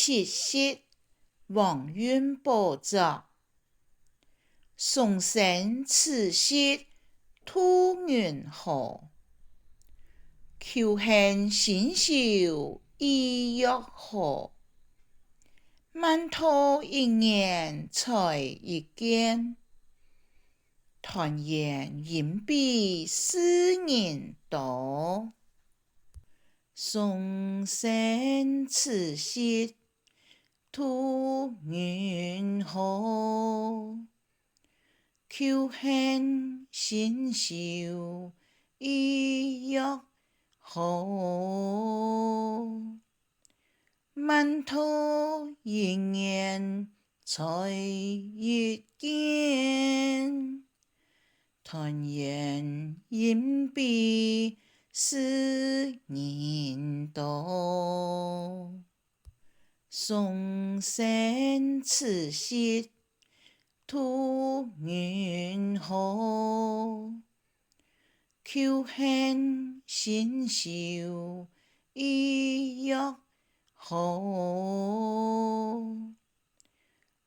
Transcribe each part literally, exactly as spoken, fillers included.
七十，王運寶作。松聲此時度銀河，舊恨新愁意欲何？ 萬道一言在一見，團圓應比世人多。松聲此時度銀河，舊恨新愁意欲何？ 萬道一言在一見，團圓應比世人多。松聲此時度銀河，舊恨新愁意欲何？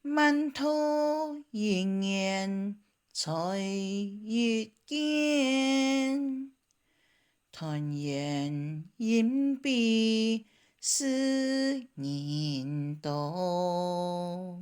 萬道一言在一見，團圓應比世人多。